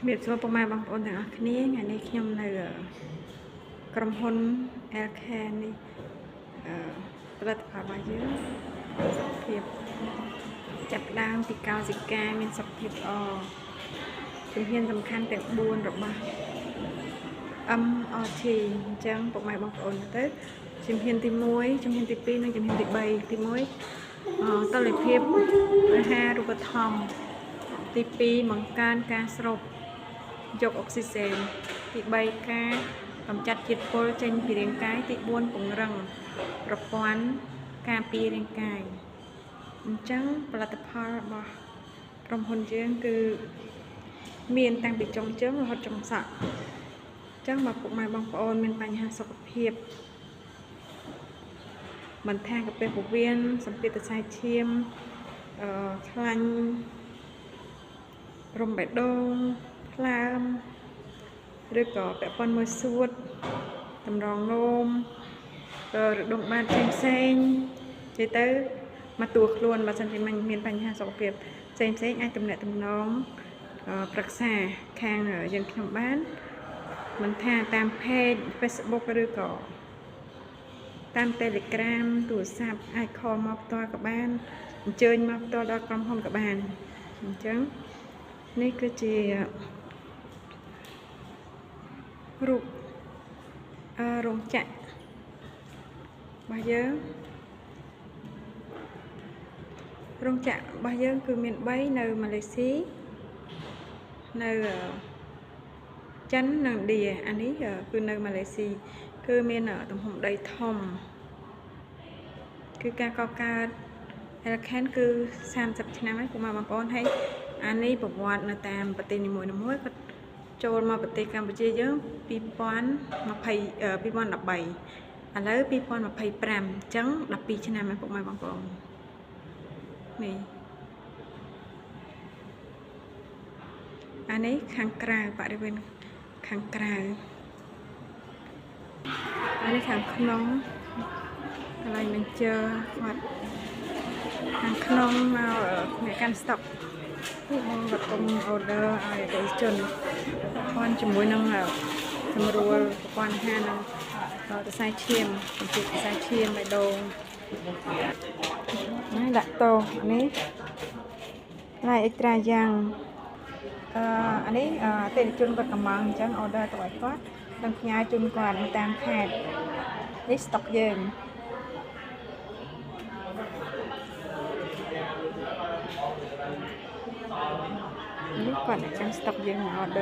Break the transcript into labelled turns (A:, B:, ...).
A: ជំរាបសួរពុកម៉ែបងប្អូនទាំងអស់គ្នាថ្ងៃនេះខ្ញុំនៅក្រុមហ៊ុន Elcan នេះផលិតផលរបស់យើងសុខភាពចាប់ផ្ដើមពីកោសិកាមានសុខភាពល្អជំហានសំខាន់ទាំង4របស់ MRT អញ្ចឹងពុកម៉ែបងប្អូនទៅជំហានទី1ជំហានទី2និងជំហានទី3ទី1តុល្យភាពអាហារូបត្ថម្ភទី2បង្កើនការស្រូបយកអុកស៊ីសែនទី3ការកម្ចាត់ជាតិពុលចេញពីរាងកាយទី4ពង្រឹងប្រព័ន្ធការពាររាងកាយអញ្ចឹងផលិតផលរបស់ក្រុមហ៊ុនយើងគឺមានតាំងពីចុងជើងរហូតចុងសក់អញ្ចឹងបើពុកម៉ែបងប្អូនមានបញ្ហាសុខភាពមិនថាកាពះពោះវៀនសម្ពាធសរសៃឈាមខ្លាញ់រំបេះដូងថ្លើមឬក៏ពាក់ព័ន្ធមួយសួតតម្រងនោមរដងបាតផ្សេងៗនិយាយទៅមកតួខ្លួនបើសិនជាមានបញ្ហាសុខភាពផ្សេងៗអាចទំនាក់ទំនងប្រឹក្សាខាងយើងខ្ញុំបានមិនថាតាម page Facebook ឬក៏តាម Telegram ទូរស័ព្ទអាចខលមកផ្ទាល់ក៏បានអញ្ជើញមកផ្ទាល់ដល់ក្រុមហ៊ុនក៏បានអញ្ចឹងនេះគឺជារូបរោងចក្ររបស់យើងរោងចក្ររបស់យើងគឺមាន3នៅម៉ាឡេស៊ីនៅចិននិងឥណ្ឌាអានេះគឺនៅម៉ាឡេស៊ីគឺមានទំហំដីធំគឺការកកើត Elcan គឺ30ឆ្នាំហើយពុកម៉ែបងប្អូនហើយអានេះប្រវត្តិនៅតាមប្រទេសនីមួយៗគាត់ចូលមកប្រទេសកម្ពុជាយើង2020 2013ឥឡូវ2025អញ្ចឹង12ឆ្នាំហើយពុកម៉ែបងប្អូននេះអានេះខាងក្រៅបរិវេណខាងក្រៅអានេះខាងក្នុងកន្លែងបញ្ជើគាត់ខាងក្នុងមកអ្នកកាន់ស្តុកពួកបងគាត់គុំ order ឲ្យអតិថិជនពាន់ជាមួយនឹងសម្រួលប្រព័ន្ធអាហារនិងសរសៃឈាមសម្ពាធសរសៃឈាមបេះដូងនេះដាក់តោនេះឡៃអិចត្រាយ៉ាងអានេះអតិថិជនគាត់កំងអញ្ចឹង order ទៅឲ្យគាត់និងផ្ញើជូនគាត់តាមខេត្តនេះស្តុកយើងនេះគាត់អ្នកចាំស្តុកយើងមក order